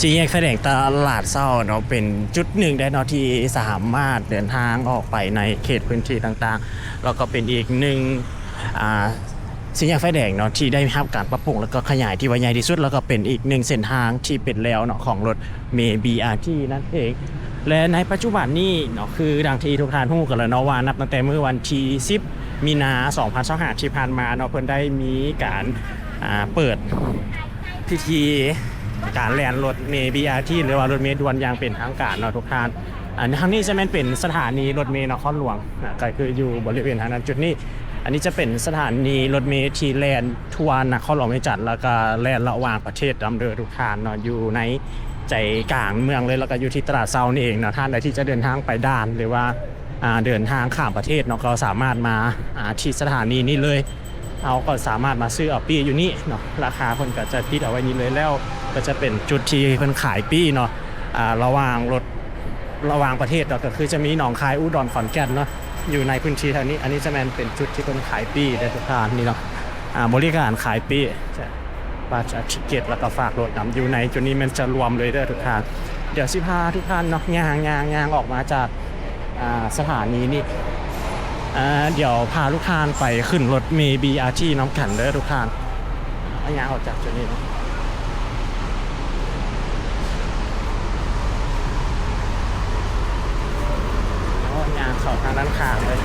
ສີ່ແຍກໄຟແດງຕະຫຼາດເຊົ້າເນາະ ເປັນຈຸດໜຶ່ງໄດ້ເນາະ ທີ່ສາມາດເດີນທາງອອກໄປໃນເຂດພື້ນທີ່ຕ່າງໆ ແລ້ວກໍເປັນອີກໜຶ່ງ ອ່າ ສີ່ແຍກໄຟແດງເນາະ ທີ່ໄດ້ຮັບການປັບປຸງ ແລ້ວກໍຂະຫຍາຍທີ່ວ່າໃຫຍ່ທີ່ສຸດ ແລ້ວກໍເປັນອີກໜຶ່ງເສັ້ນທາງທີ່ເປັນແລວເນາະ ຂອງລົດເມ ບີອາທີ ນັ້ນເອງ. ແລະ ໃນປັດຈຸບັນນີ້ເນາະ ຄືດັ່ງທີ່ທຸກທ່ານຮູ້ກັນແລ້ວເນາະ ວ່ານັບຕັ້ງແຕ່ມື້ວັນທີສິບ ມີນາ ສອງພັນຊາວຫ້າ ທີ່ຜ່ານມາເນາະ ເພິ່ນໄດ້ມີການ ອ່າ ເປີດ ພິທີການແລ່ນລົດເມ ບີອາທີ ຫຼືວ່າລົດເມດ່ວນຢ່າງເປັນທາງການເນາະທຸກທ່ານ. ອັນທາງນີ້ຈະແມ່ນເປັນສະຖານີລົດເມນະຄອນຫຼວງນະ ກໍຄືຢູ່ບໍລິເວນທາງດ້ານຈຸດນີ້. ອັນນີ້ຈະເປັນສະຖານີລົດເມທີ່ແລ່ນທົ່ວນະຄອນຫຼວງວຽງຈັນ ແລ້ວກໍແລ່ນລະຫວ່າງປະເທດນຳເດີທຸກທ່ານເນາະ ຢູ່ໃນໃຈກາງເມືອງເລີຍ ແລ້ວກໍຢູ່ທີ່ຕະຫຼາດເຊົ້ານີ້ເອງເນາະ. ທ່ານໃດທີ່ຈະເດີນທາງໄປດ່ານ ຫຼືວ່າ ອ່າ ເດີນທາງຂ້າມປະເທດເນາະ ກໍສາມາດມາ ອ່າ ທີ່ສະຖານີນີ້ເລີຍ. ເຮົາກໍສາມາດມາຊື້ເອົາປີ້ຢູ່ນີ້ເນາະ ລາຄາເພິ່ນກໍຈະຕິດເອົາໄວ້ນີ້ເລີຍ. ແລ້ວກໍຈະເປັນຈຸດທີ່ເພິ່ນຂາຍປີ້ເນາະ ອ່າ ລະຫວ່າງລົດ ລະຫວ່າງປະເທດເນາະ ກໍຄືຈະມີໜອງຄາຍ ອຸດອນ ຂອນແກ່ນເນາະ ຢູ່ໃນພື້ນທີ່ແຖວນີ້. ອັນນີ້ຈະແມ່ນເປັນຈຸດທີ່ເພິ່ນຂາຍປີ້ເດ້ທຸກທ່ານ ນີ້ເນາະ ອ່າ ບໍລິການຂາຍປີ້ ບັດ ອາ ທິກເກັດ ແລ້ວກໍຝາກລົດນຳ ຢູ່ໃນຈຸດນີ້ແມ່ນຈະລວມເລີຍເດີທຸກທ່ານ. ດຽວຊິພາທຸກທ່ານເນາະ ຍ່າງ ຍ່າງ ຍ່າງອອກມາຈາກ ອ່າ ສະຖານີນີ້ ອ່າ ດຽວພາທຸກທ່ານໄປຂຶ້ນລົດເມ ບີອາທີ ນຳກັນເດີທຸກທ່ານ. ຍ່າງອອກຈາກຈຸດນີ້ເນາະ ໂອ້ ຍ່າງເຂົ້າທາງດ້ານຂ້າງເລີຍ.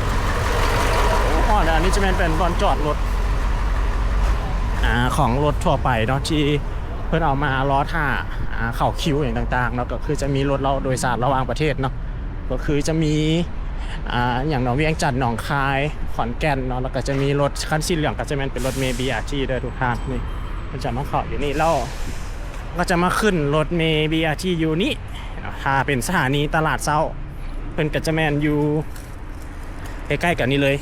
ໂອ້ ຮອດແລ້ວ ອັນນີ້ຈະແມ່ນເປັນບ່ອນຈອດລົດ ອ່າ ຂອງລົດທົ່ວໄປເນາະ ທີ່ເພິ່ນເອົາມາລໍຖ້າ ອ່າ ເຂົ້າຄິວຫຍັງຕ່າງໆເນາະ. ກໍຄືຈະມີລົດເລາະໂດຍສານລະຫວ່າງປະເທດເນາະ ກໍຄືຈະມີ ອ່າ ຫຍັງເນາະ ວຽງຈັນ ໜອງຄາຍ ຂອນແກ່ນເນາະ. ແລ້ວກໍຈະມີລົດຄັນສີເຫຼືອງ ກໍຈະແມ່ນເປັນລົດເມ ບີອາທີ ເດີທຸກທ່ານ. ນີ້ ເພິ່ນຈະມາເຂົ້າຢູ່ນີ້ ແລ້ວກໍຈະມາຂຶ້ນລົດເມ ບີອາທີ ຢູ່ນີ້. ຖ້າເປັນສະຖານີຕະຫຼາດເຊົ້າ ເພິ່ນກໍຈະແມ່ນຢູ່ໃກ້ໆກັນນີ້ເລີຍ.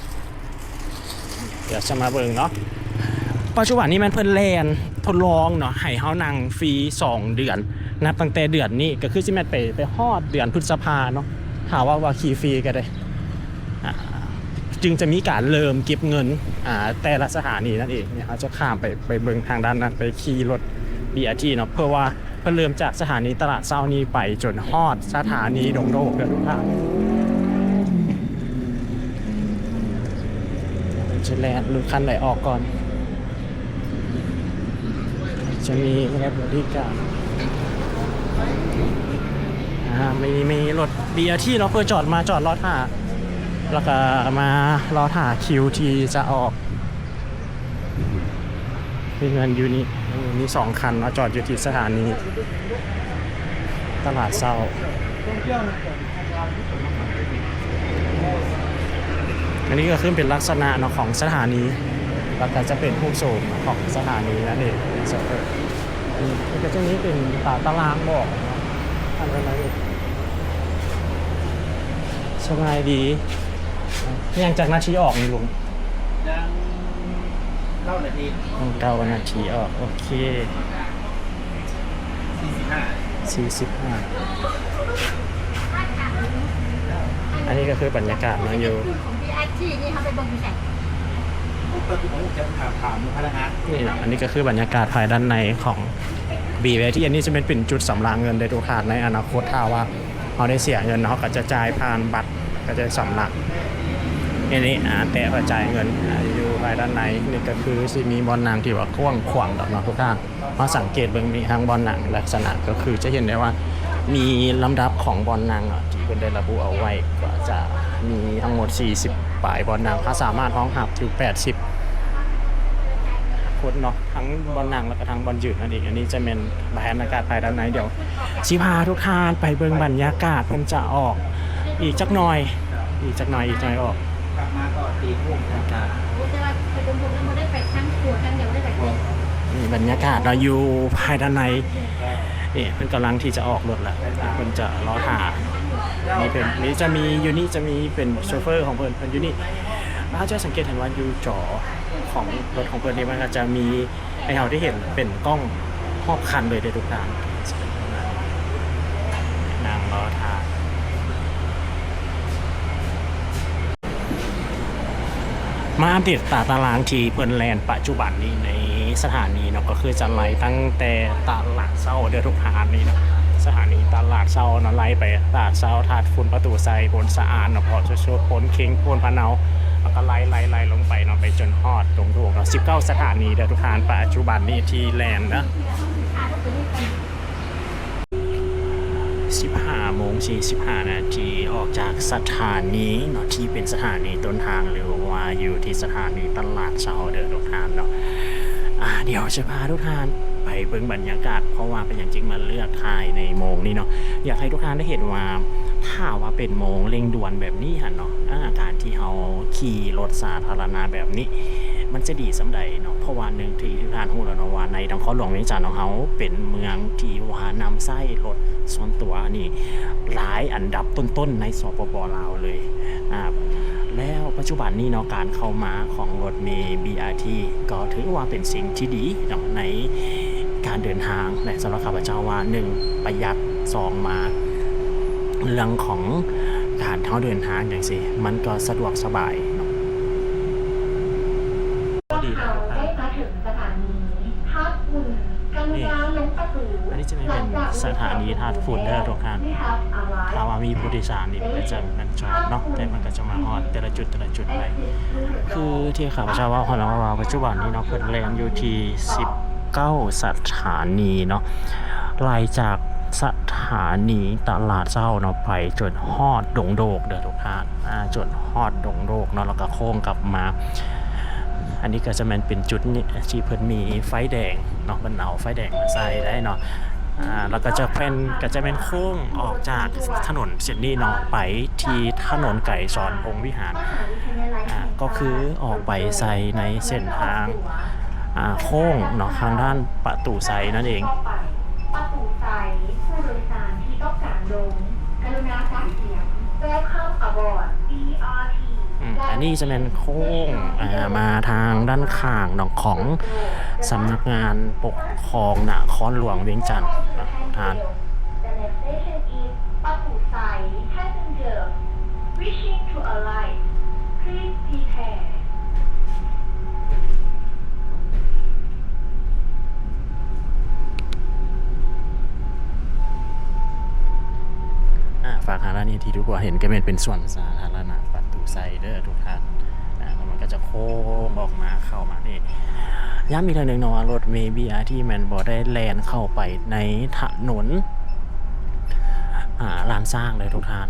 ດຽວຈະມາເບິ່ງເນາະ ປັດຈຸບັນນີ້ແມ່ນເພິ່ນແລ່ນທົດລອງເນາະ ໃຫ້ເຮົານັ່ງຟຣີສອງເດືອນ ນັບຕັ້ງແຕ່ເດືອນນີ້ ກໍຄືຊິແມ່ນໄປ ໄປຮອດເດືອນພຶດສະພາເນາະ. ຖ້າວ່າ ວ່າຂີ່ຟຣີກໍໄດ້ ອ່າ ຈຶ່ງຈະມີການເລີ່ມເກັບເງິນ ອ່າ ແຕ່ລະສະຖານີນັ້ນເອງ. ເຮົາຈະຂ້າມໄປ ໄປເບິ່ງທາງດ້ານນັ້ນ ໄປຂີ່ລົດ ບີອາທີ ເນາະ ເພາະວ່າ ເພິ່ນເລີ່ມຈາກສະຖານີຕະຫຼາດເຊົ້ານີ້ໄປຈົນຮອດສະຖານີດົງໂດກເດີທຸກທ່ານ. ຈະແລ່ນລົດຄັນໃດອອກກ່ອນ? ຈະມີແລັບບໍລິການ ອ່າ ມີ ມີລົດ ບີອາທີ ເນາະ ເພິ່ນຈອດມາ ຈອດລໍຖ້າ ແລ້ວກໍມາລໍຖ້າຄິວທີ່ຈະອອກ. ມີເຮືອນຢູ່ນີ້ ມີສອງຄັນເນາະ ຈອດຢູ່ທີ່ສະຖານີຕະຫຼາດເຊົ້າ. ອັນນີ້ກໍຄືເປັນລັກສະນະເນາະຂອງສະຖານີ ແລ້ວກໍຈະເປັນຮູບໂສມຂອງສະຖານີນັ້ນເອງ. ນີ້ ມັນກໍຈະມີເປັນຕາຕະລາງບອກເນາະ. ອັນນັ້ນເອງ. ສະບາຍດີ. ຍັງຈັກນາທີອອກນີ້ລຸງ? ຍັງເກົ້ານາທີ. ຍັງເກົ້ານາທີອອກ. ໂອເຄ. ສີ່ສິບຫ້າ ສີ່ສິບຫ້າ. ອັນນີ້ກໍຄືບັນຍາກາດເນາະ ຢູ່ ຂອງ ບີອາທີ ນີ້ເຮົາໄປເບິ່ງຢູ່ໃສ? ນີ້ເນາະ ອັນນີ້ກໍຄືບັນຍາກາດພາຍດ້ານໃນຂອງ ບີອາທີ ອັນນີ້ຈະແມ່ນເປັນຈຸດຊຳລະເງິນເດ້ທຸກທ່ານ. ໃນອະນາຄົດ ຖ້າວ່າເຮົາໄດ້ເສຍເງິນ ເຮົາກໍຈະຈ່າຍຜ່ານບັດ ກໍຈະຊຳລະ ອັນນີ້ ອ່າ ແຕະເພື່ອຈ່າຍເງິນ ອ່າ ຢູ່ພາຍດ້ານໃນ. ນີ້ກໍຄືຊິມີບ່ອນນັ່ງທີ່ວ່າກວ້າງຂວາງດອກເນາະທຸກທ່ານ. ເຮົາສັງເກດເບິ່ງນີ້ ທາງບ່ອນນັ່ງລັກສະນະກໍຄືຈະເຫັນໄດ້ວ່າມີລຳດັບຂອງບ່ອນນັ່ງເນາະ ທີ່ເພິ່ນໄດ້ລະບຸເອົາໄວ້ ກໍຈະມີທັງໝົດສີ່ສິບປາຍບ່ອນນັ່ງ ເຮົາສາມາດຮອງຮັບຖືງແປດສິບຄົນເນາະ ທັງບ່ອນນັ່ງ ແລ້ວກໍທັງບ່ອນຢືນນັ້ນເອງ. ອັນນີ້ຈະແມ່ນບັນຍາກາດພາຍດ້ານໃນ. ດຽວຊິພາທຸກທ່ານໄປເບິ່ງບັນຍາກາດເພິ່ນຈະອອກ ອີກຈັກໜ່ອຍ ອີກຈັກໜ່ອຍ ອີກໜ່ອຍອອກ. ກັບມາກໍຕີໂມງ ບັນຍາກາດ ໂອ້ ແຕ່ວ່າໄປດົງໂພງແລ້ວບໍ່ໄດ້ໄປທາງຂົວທາງດຽວ ບໍ່ໄດ້ໄປ ນີ້ບັນຍາກາດເນາະ ຢູ່ພາຍດ້ານໃນ ນີ້ເພິ່ນກຳລັງທີ່ຈະອອກລົດແລ້ວ ເພິ່ນຈະລໍຖ້າ. ນີ້ເພິ່ນ ນີ້ຈະມີ ຢູ່ນີ້ຈະມີເປັນໂຊເຟີຂອງເພິ່ນ ເພິ່ນຢູ່ນີ້. ເຮົາຈະສັງເກດເຫັນວ່າຢູ່ຈໍຂອງລົດຂອງເພິ່ນນີ້ ມັນກໍຈະມີ ໃຫ້ເຮົາໄດ້ເຫັນເປັນກ້ອງຮອບຄັນເລີຍເດ້ທຸກທ່ານ. ນັ່ງລໍຖ້າ ມາອັບເດດຕາຕະລາງທີ່ເພິ່ນແລ່ນປັດຈຸບັນນີ້ ໃນ ສະຖານີເນາະ ກໍຄືຈະໄລ່ຕັ້ງແຕ່ຕະຫຼາດເຊົ້າເດີທຸກທ່ານນີ້ເນາະ, ສະຖານີຕະຫຼາດເຊົ້າເນາະ ໄລ່ໄປຕະຫຼາດເຊົ້າ ທາດຝຸ່ນ ປະຕູໄຊ ໂພນສະອາດເນາະ ເພາະສຸດໆ ໂພນເຄັງ ໂພນພະເນົາ ແລ້ວກໍໄລ່ໆໆລົງໄປເນາະ ໄປຈົນຮອດດົງໂດກເນາະ. ສິບເກົ້າສະຖານີເດີທຸກທ່ານ ປັດຈຸບັນນີ້ທີ່ແລ່ນເນາະ. ສິບຫ້າໂມງສີ່ສິບຫ້ານາທີ ອອກຈາກສະຖານີເນາະ ທີ່ເປັນສະຖານີຕົ້ນທາງ ຫຼືວ່າຢູ່ທີ່ສະຖານີຕະຫຼາດເຊົ້າເດີທຸກທ່ານເນາະ. ອາ ດຽວຈະພາທຸກທ່ານໄປເບິ່ງບັນຍາກາດ ເພາະວ່າເປັນຫຍັງຈຶ່ງມາເລືອກຖ່າຍໃນໂມງນີ້ເນາະ, ຢາກໃຫ້ທຸກທ່ານໄດ້ເຫັນວ່າ ຖ້າວ່າເປັນໂມງເລັ່ງດ່ວນແບບນີ້ຫັ້ນເນາະ ອາ ການທີ່ເຮົາຂີ່ລົດສາທາລະນະແບບນີ້ ມັນຈະດີສ່ຳໃດເນາະ. ເພາະວ່າໜຶ່ງ ທີ່ທ່ານຮູ້ແລ້ວເນາະວ່າ ໃນນະຄອນຫຼວງວຽງຈັນຂອງເຮົາເປັນເມືອງທີ່ວ່ານຳໃຊ້ລົດສ່ວນຕົວນີ້ຫຼາຍອັນດັບຕົ້ນໆໃນ ສປປ ລາວ ເລີຍ. ອາ ແລ້ວປັດຈຸບັນນີ້ເນາະ ການເຂົ້າມາຂອງລົດເມ ບີອາທີ ກໍຖືວ່າເປັນສິ່ງທີ່ດີເນາະ ໃນການເດີນທາງ ແລະ ສຳລັບຂ້າພະເຈົ້າວ່າ ໜຶ່ງ ປະຢັດ, ສອງ ມາເລື່ອງຂອງການເຮົາເດີນທາງຈັ່ງຊີ້ ມັນກໍສະດວກສະບາຍເນາະ. ພໍດີແລ້ວ ໄດ້ມາເຖິງສະຖານີທາດຝຸ່ນ ກະລຸນາລົງປະຕູ. ອັນນີ້ຈະແມ່ນສະຖານີທາດຝຸ່ນເດີທຸກທ່ານ. ຖ້າວ່າມີຜູ້ໂດຍສານນີ້ ເພິ່ນຈະແມ່ນຈອດເນາະ, ແຕ່ເພິ່ນກໍຈະມາຮອດແຕ່ລະຈຸດ ແຕ່ລະຈຸດໄປ. ຄືທີ່ຂ້າພະເຈົ້າເວົ້າຫັ້ນນະວ່າ ປັດຈຸບັນນີ້ເນາະ ເພິ່ນແລ່ນຢູ່ທີ່ສິບເກົ້າສະຖານີເນາະ, ໄລ່ຈາກສະຖານີຕະຫຼາດເຊົ້າເນາະ ໄປຈົນຮອດດົງໂດກເດີທຸກທ່ານ. ອາ ຈົນຮອດດົງໂດກເນາະ ແລ້ວກໍໂຄ້ງກັບມາ. ອັນນີ້ກໍຈະແມ່ນເປັນຈຸດນີ້ທີ່ເພິ່ນມີໄຟແດງເນາະ, ເພິ່ນເອົາໄຟແດງມາໃສ່ໄດ້ເນາະ. ອາ ແລ້ວກໍຈະເປັນ ກໍຈະແມ່ນໂຄ້ງອອກຈາກຖະໜົນເສັ້ນນີ້ເນາະ ໄປທີ່ຖະໜົນໄກສອນພົມວິຫານ. ອາ ກໍຄືອອກໄປໃສ່ໃນເສັ້ນທາງ ອາ ໂຄ້ງເນາະ ທາງດ້ານປະຕູໄຊນັ້ນເອງ. ປະຕູໄຊ ຜູ້ໂດຍສານທີ່ຕ້ອງການລົງ ກະລຸນາໃຊ້ສຽງ Welcome aboard ບີອາທີ. ອືມ ອັນນີ້ຈະແມ່ນໂຄ້ງ ອາ ມາທາງດ້ານຂ້າງເນາະ ຂອງສຳນັກງານປົກຄອງນະຄອນຫຼວງວຽງຈັນເນາະທ່ານ. The next station is ປະຕູໄຊ. Passengers wishing to alight, please prepare. ອາ ຝາກທາງດ້ານນີ້ທີ່ທຸກຄົນເຫັນກໍແມ່ນເປັນສວນສາທາລະນະປະຕູໄຊເດີທຸກທ່ານ. ອາ ແລ້ວມັນກໍຈະໂຄ້ງອອກມາ ເຂົ້າມານີ້. ຢ້ຳອີກເທື່ອໜຶ່ງເນາະວ່າ ລົດເມ ບີອາທີ ແມ່ນບໍ່ໄດ້ແລ່ນເຂົ້າໄປໃນຖະໜົນ ອາ ລ້ານຊ້າງເດີທຸກທ່ານ.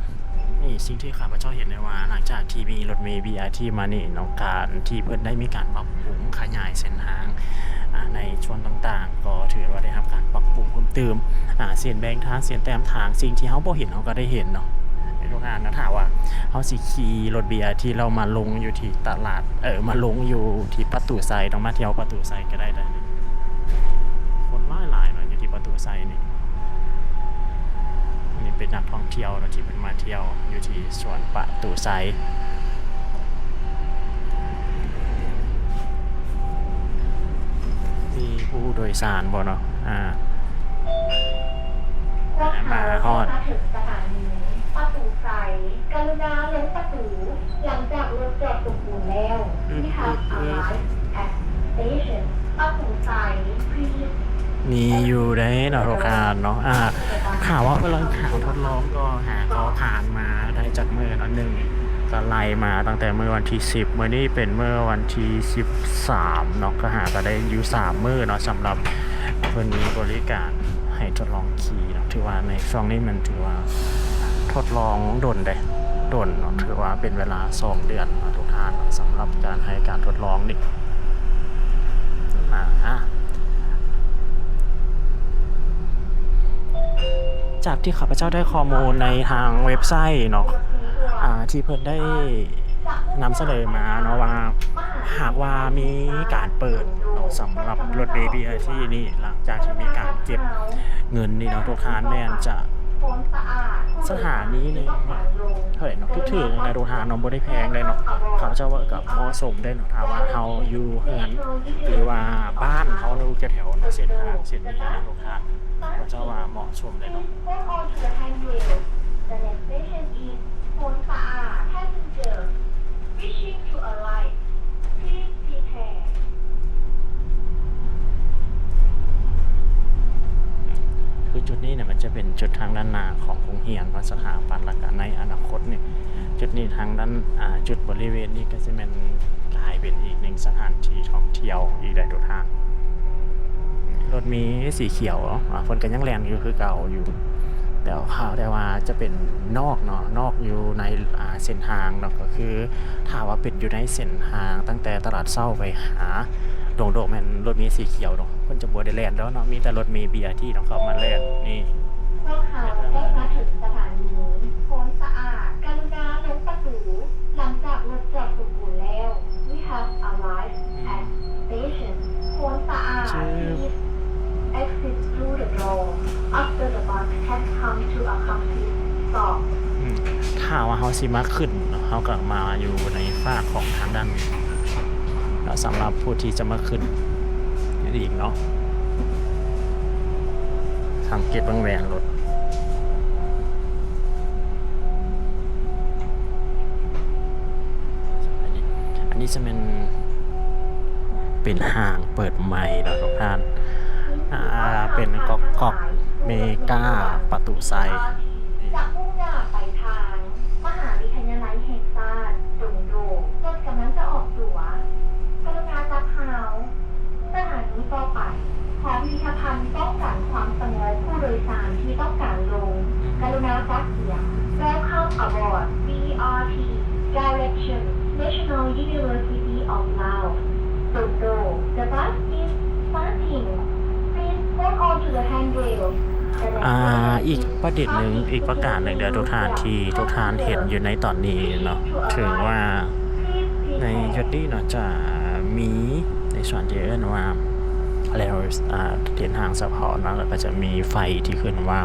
ນີ້ສິ່ງທີ່ຂ້າພະເຈົ້າເຫັນໄດ້ວ່າ ຫຼັງຈາກທີ່ມີລົດເມ ບີອາທີ ມານີ້ເນາະ ການທີ່ເພິ່ນໄດ້ມີການປັບປຸງຂະຫຍາຍເສັ້ນທາງ ອາ ໃນສ່ວນຕ່າງໆ ກໍຖືວ່າໄດ້ຮັບການປັບປຸງເພີ່ມຕື່ມ. ອາ ເສັ້ນແບ່ງທາງ ເສັ້ນແຕ້ມທາງ ສິ່ງທີ່ເຮົາບໍ່ເຫັນເຮົາກໍໄດ້ເຫັນເນາະ ໃຫ້ທຸກທ່ານນະ. ຖ້າວ່າເຮົາຊິຂີ່ລົດ ບີອາທີ ແລ້ວມາລົງຢູ່ທີ່ຕະຫຼາດ ເອີ ມາລົງຢູ່ທີ່ປະຕູໄຊເນາະ ມາທ່ຽວປະຕູໄຊກໍໄດ້ເດີ. ຄົນຫຼາຍໆເນາະ ຢູ່ທີ່ປະຕູໄຊນີ້. ອັນນີ້ເປັນນັກທ່ອງທ່ຽວເນາະ ທີ່ເພິ່ນມາທ່ຽວຢູ່ທີ່ສວນປະຕູໄຊ. ມີຜູ້ໂດຍສານບໍ່ເນາະ? ອາ ມາຮອດ ມາເຖິງສະຖານີປະຕູໄຊ ກະລຸນາລົງປະຕູ ຫຼັງຈາກລົດຈອດສົມບູນແລ້ວ. ມີຢູ່ເດ້ເນາະ ທຸກທ່ານເນາະ. ອາ ຖ້າວ່າເພິ່ນລະຫາທົດລອງກໍຫາກໍຜ່ານມາໄດ້ຈັກມື້ເນາະ ໜຶ່ງ ກໍໄລ່ມາຕັ້ງແຕ່ມື້ວັນທີສິບ ມື້ນີ້ເປັນມື້ວັນທີສິບສາມເນາະ ກໍຫາກໍໄດ້ຢູ່ສາມມື້ເນາະ ສຳລັບເພິ່ນມີບໍລິການໃຫ້ທົດລອງຂີ່ເນາະ. ຖືວ່າໃນຊ່ວງນີ້ມັນຖືວ່າທົດລອງດົນເດ້ ດົນເນາະ ຖືວ່າເປັນເວລາສອງເດືອນເນາະ ທຸກທ່ານເນາະ ສຳລັບການໃຫ້ການທົດລອງນີ້. ອາ ຈາກທີ່ຂ້າພະເຈົ້າໄດ້ຂໍ້ມູນໃນທາງເວັບໄຊເນາະ ອາ ທີ່ເພິ່ນໄດ້ນຳສະເໜີມາເນາະວ່າ ຫາກວ່າມີການເປີດເນາະ ສຳລັບລົດເມ ບີອາທີ ນີ້ ຫຼັງຈາກທີ່ມີການເກັບເງິນນີ້ເນາະ ທຸກທ່ານ ແມ່ນຈະສະຖານີໜຶ່ງເທົ່າໃດເນາະ ຖືກໆ ນະ ທຸກທ່ານເນາະ ບໍ່ໄດ້ແພງເດ້ເນາະ. ຂ້າພະເຈົ້າວ່າກໍເໝາະສົມເດ້ເນາະ ຖ້າວ່າເຮົາຢູ່ເຮືອນ ຫຼືວ່າບ້ານເຮົາຢູ່ແຖວໆເນາະ ເສັ້ນທາງເສັ້ນນີ້ເນາະ ທຸກທ່ານ ຂ້າພະເຈົ້າວ່າເໝາະສົມເດ້ເນາະ. Hold on to the handrail. The next station is ໂພນສະອາດ. Passengers wishing to alight, please prepare. ຈຸດນີ້ເນຍ ມັນຈະເປັນຈຸດທາງດ້ານໜ້າຂອງໂຮງຮຽນເນາະ ສະຖາບັນ ແລ້ວກະໃນອະນາຄົດນີ້ ຈຸດນີ້ທາງດ້ານ ອາ ຈຸດບໍລິເວນນີ້ກະຊິແມ່ນກາຍເປັນອີກໜຶ່ງສະຖານທີ່ທ່ອງທ່ຽວອີກໄດ໋ທຸກທ່ານ. ລົດເມສີຂຽວ ອາ ເພິ່ນກະຍັງແລ່ນຢູ່ຄືເກົ່າຢູ່ ແຕ່ວ່າ ແຕ່ວ່າຈະເປັນນອກເນາະ ນອກຢູ່ໃນ ອາ ເສັ້ນທາງເນາະ ກະຄືຖ້າວ່າເປັນຢູ່ໃນເສັ້ນທາງຕັ້ງແຕ່ຕະຫຼາດເຊົ້າໄປຫາດົງໂດກ ແມ່ນລົດເມສີຂຽວເນາະ ເພິ່ນຈະບໍ່ໄດ້ແລ່ນແລ້ວເນາະ ມີແຕ່ລົດເມບີອາທີເນາະເຂົ້າມາແລ່ນນີ້. ພວກເຮົາໄດ້ມາເຖິງສະຖານີໂພນສະອາດ ກະລຸນາລົງປະຕູ ຫຼັງຈາກລົດຈອດສົມບູນແລ້ວ. We have arrived at station ໂພນສະອາດ. Please exit through the door after the bus has come to a complete stop. ອືມ ຖ້າວ່າເຮົາຊິມາຂຶ້ນເນາະ ເຮົາກະມາຢູ່ໃນຟາກຂອງທາງດ້ານນີ້ ແລ້ວສຳລັບຜູ້ທີ່ຈະມາຂຶ້ນອີກເນາະ ສັງເກດເບິ່ງແວ່ນລົດ. ອັນນີ້ຈະແມ່ນເປັນຫ້າງເປີດໃໝ່ເນາະທຸກທ່ານ ອາ ເປັນກອກໆ ເມກາປະຕູໄຊ. ຈະມຸ່ງໜ້າໄປທາງມະຫາວິທະຍາໄລແຫ່ງຊາດດົງໂດກ. ລົດກຳລັງຈະອອກຕົວ. ກະລຸນາຈັບຮາວ. ສະຖານີຕໍ່ໄປ ຫໍພິພິທະພັນປ້ອງກັນຄວາມສະຫງົບຜູ້ໂດຍສານທີ່ຕ້ອງການລົງ. ກະລຸນາຈັບກຽມ. Welcome aboard B R T. Direction National University of Laos, Dongdo. The bus is starting. Please hold on to the handrail. ອາ ອີກປະເດັນໜຶ່ງ ອີກປະການໜຶ່ງເດີທຸກທ່ານ ທີ່ທຸກທ່ານເຫັນຢູ່ໃນຕອນນີ້ເນາະ ເຖິງວ່າໃນຈຸດນີ້ເນາະ ຈະມີໃນສ່ວນທີ່ເອີ້ນວ່າ ແລວ ອາ ເສັ້ນທາງສະເພາະເນາະ ແລ້ວກະຈະມີໄຟທີ່ຂຶ້ນວ່າ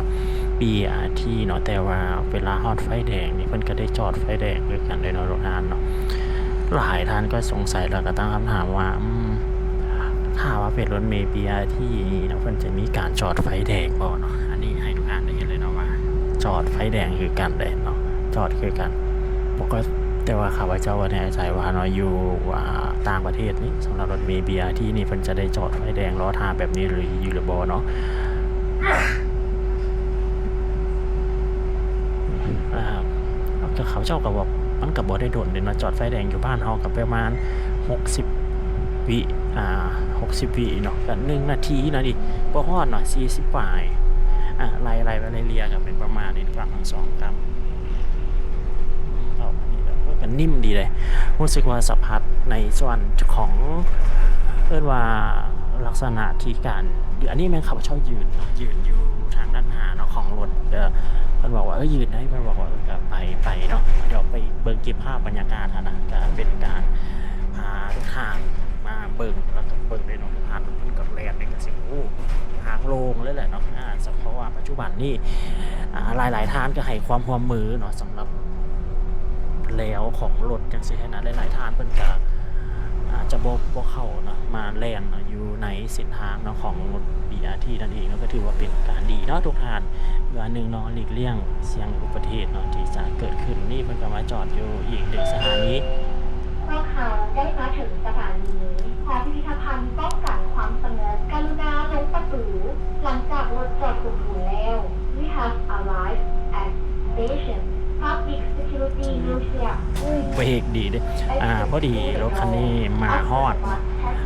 ບີອາທີ ເນາະ ແຕ່ວ່າເວລາຮອດໄຟແດງນີ້ ເພິ່ນກະໄດ້ຈອດໄຟແດງຄືກັນເດ້ເນາະທຸກທ່ານເນາະ. ຫຼາຍທ່ານກະສົງໄສ ແລ້ວກະຕັ້ງຄຳຖາມວ່າ ອືມ ຖ້າວ່າເປັນລົດເມບີອາທີນີ້ເນາະ ເພິ່ນຈະມີການຈອດໄຟແດງບໍ່ເນາະ? ອັນນີ້ໃຫ້ທຸກທ່ານໄດ້ເຫັນເລີຍເນາະວ່າ ຈອດໄຟແດງຄືກັນເດ້ເນາະ ຈອດຄືກັນ ແຕ່ວ່າຂ້າພະເຈົ້າບໍ່ແນ່ໃຈວ່າເນາະ ຢູ່ ອາ ຕ່າງປະເທດນີ້ ສຳລັບລົດເມບີອາທີນີ້ ເພິ່ນຈະໄດ້ຈອດໄຟແດງລໍຖ້າແບບນີ້ຢູ່ຫຼືບໍ່ເນາະ. ອາ ເຂົາເຈົ້າກະບອກ ມັນກະບໍ່ໄດ້ດົນເດເນາະ ຈອດໄຟແດງຢູ່ບ້ານເຮົາກະປະມານຫົກສິບວິ ອາ ຫົກສິບວິເນາະ ກະໜຶ່ງນາທີນະ ບໍ່ຮອດເນາະ ສີ່ສິບປາຍ ອາ ໄລ່ໆໄປເລື້ອຍໆ ກະເປັນປະມານນີ້ ຟັງທັງສອງກຳ ເອົາ ກະນິ້ມດີເດ້ ຮູ້ສຶກວ່າສະຜັດໃນສ່ວນຂອງ ເອີ້ນວ່າລັກສະນະທີ່ການ ອັນນີ້ແມ່ນຂ້າພະເຈົ້າຢືນເນາະ ຢືນຢູ່ທາງດ້ານໜ້າເນາະ ຂອງລົດເດີ ເພິ່ນບອກວ່າ ເອີ ຢືນໄດ້ ເພິ່ນບອກວ່າ ເອີ ກະໄປ ໄປເນາະ ດຽວໄປເບິ່ງເກັບພາບບັນຍາກາດຫັ້ນນະ ກະເປັນການພາທຸກທ່ານມາເບິ່ງ ແລ້ວກະເບິ່ງໄດ້ເນາະ ຜ່ານເພິ່ນກະແລ່ນນີ້ກະຊິ ໂອ້ ທາງໂລ່ງເລີຍແຫຼະເນາະ ອາ ສະເພາະວ່າປັດຈຸບັນນີ້ ອາ ຫຼາຍໆທ່ານກະໃຫ້ຄວາມຮ່ວມມືເນາະ ສຳລັບແລວຂອງລົດຈັ່ງຊີ້ຫັ້ນນະ ຫຼາຍໆທ່ານເພິ່ນກະອາດຈະບໍ່ ບໍ່ເຂົ້າເນາະ ມາແລ່ນເນາະ ຢູ່ໃນເສັ້ນທາງເນາະ ຂອງລົດບີອາທີນັ້ນເອງເນາະ ກະຖືວ່າເປັນການດີເນາະທຸກທ່ານ ຄືອັນໜຶ່ງເນາະ ຫຼີກລ່ຽງສ່ຽງອຸບັດຕິເຫດເນາະ ທີ່ຈະເກີດຂຶ້ນ. ນີ້ເພິ່ນກະມາຈອດຢູ່ອີກໜຶ່ງສະຖານີ. ພວກເຮົາໄດ້ມາເຖິງສະຖານີຫໍພິພິທະພັນປ້ອງກັນຄວາມສະຫງົບ. ກະລຸນາລົງປະຕູຫຼັງຈາກລົດຈອດສົມບູນແລ້ວ. We have arrived at station Public Security Museum. ເບຣກດີເດ້ ອາ ພໍດີລົດຄັນນີ້ມາຮອດ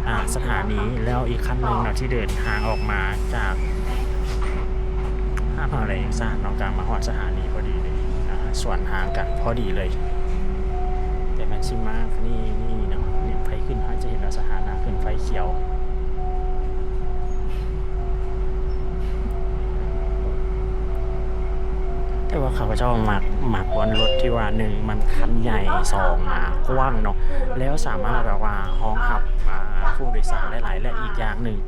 ອາ ສະຖານີ ແລ້ວອີກຄັນໜຶ່ງເນາະ ທີ່ເດີນທາງອອກມາຈາກ ຫາມະຫາໄລແຫ່ງຊາດເນາະ ກະມາຮອດສະຖານີພໍດີເລີຍ ອາ ສວນທາງກັນພໍດີເລີຍ ແຕ່ແມ່ນຊິມານີ້ ນີ້ເນາະ ນີ້ໄຟຂຶ້ນ ເຮົາຈະເຫັນວ່າສະຖານະຂຶ້ນໄຟຂຽວ ແຕ່ວ່າຂ້າພະເຈົ້າມັກ ມັກບ່ອນລົດທີ່ວ່າ ໜຶ່ງ ມັນຄັນໃຫຍ່ ສອງ ອາ ກວ້າງເນາະ ແລ້ວສາມາດແບບວ່າຮອງຮັບ ອາ ຜູ້ໂດຍສານໄດ້ຫຼາຍ ແລະ ອີກຢ່າງໜຶ່ງ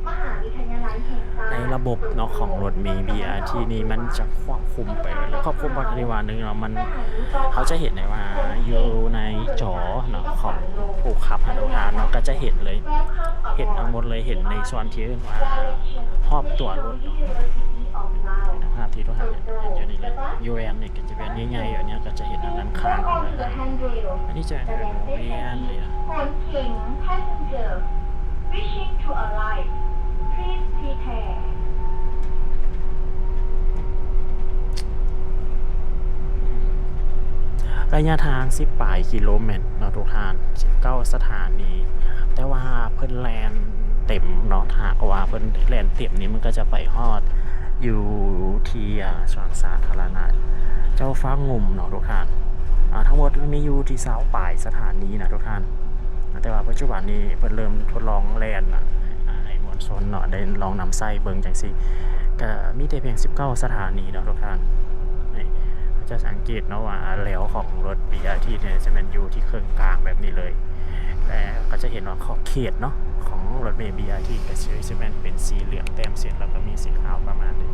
ໃນລະບົບເນາະ ຂອງລົດເມບີອາທີນີ້ ມັນຈະຄວບຄຸມໄປ ຄວບຄຸມບໍ່ໄດ້ວ່າໜຶ່ງເນາະ ມັນ ເຮົາຈະເຫັນໄດ້ວ່າຢູ່ໃນຈໍເນາະ ຂອງຜູ້ຂັບຫັ້ນ ທຸກທ່ານເນາະ ກະຈະເຫັນເລີຍ ເຫັນທັງໝົດເລີຍ ເຫັນໃນສ່ວນທີ່ເອີ້ນວ່າຮອບຕົວລົດເນາະ ເປັນພາບທີ່ທຸກທ່ານເຫັນຢູ່ນີ້ເລີຍ ຢູ່ແວ່ນນີ້ ຈະແວ່ນໃຫຍ່ໆ ອັນນີ້ກະຈະເຫັນທາງດ້ານຂ້າງ ອັນນີ້ຈະແມ່ນແວ່ນເລີຍ Reaching to arrive. Please prepare. ໄລຍະທາງສິບປາຍກິໂລແມັດເນາະທຸກທ່ານ, ສິບເກົ້າສະຖານີ, ແຕ່ວ່າເພິ່ນແລ່ນເຕັມເນາະ. ຖ້າຫາກວ່າເພິ່ນແລ່ນເຕັມນີ້ ມັນກໍຈະໄປຮອດຢູ່ທີ່ ອາ ສວນສາທາລະນະເຈົ້າຟ້າງຸ່ມເນາະທຸກທ່ານ. ອາ ທັງໝົດມັນມີຢູ່ທີ່ຊາວປາຍສະຖານີນະທຸກທ່ານ, ແຕ່ວ່າປັດຈຸບັນນີ້ເພິ່ນເລີ່ມທົດລອງແລ່ນ ອາ ໃຫ້ມວນຊົນເນາະໄດ້ລອງນຳໃຊ້ເບິ່ງຈັ່ງຊີ້. ກະມີແຕ່ພຽງສິບເກົ້າສະຖານີເນາະທຸກທ່ານ. ນີ້ ເຮົາຈະສັງເກດເນາະວ່າແຫຼວຂອງລົດບີອາທີນີ້ຈະແມ່ນຢູ່ທີ່ເຄິ່ງກາງແບບນີ້ເລີຍ ແລະ ກໍຈະເຫັນວ່າຂອບເຂດເນາະຂອງລົດເມບີອາທີກໍຊິ ຊິແມ່ນເປັນສີເຫຼືອງແຕ້ມເສັ້ນ ແລ້ວກໍມີສີຂາວປະມານນີ້.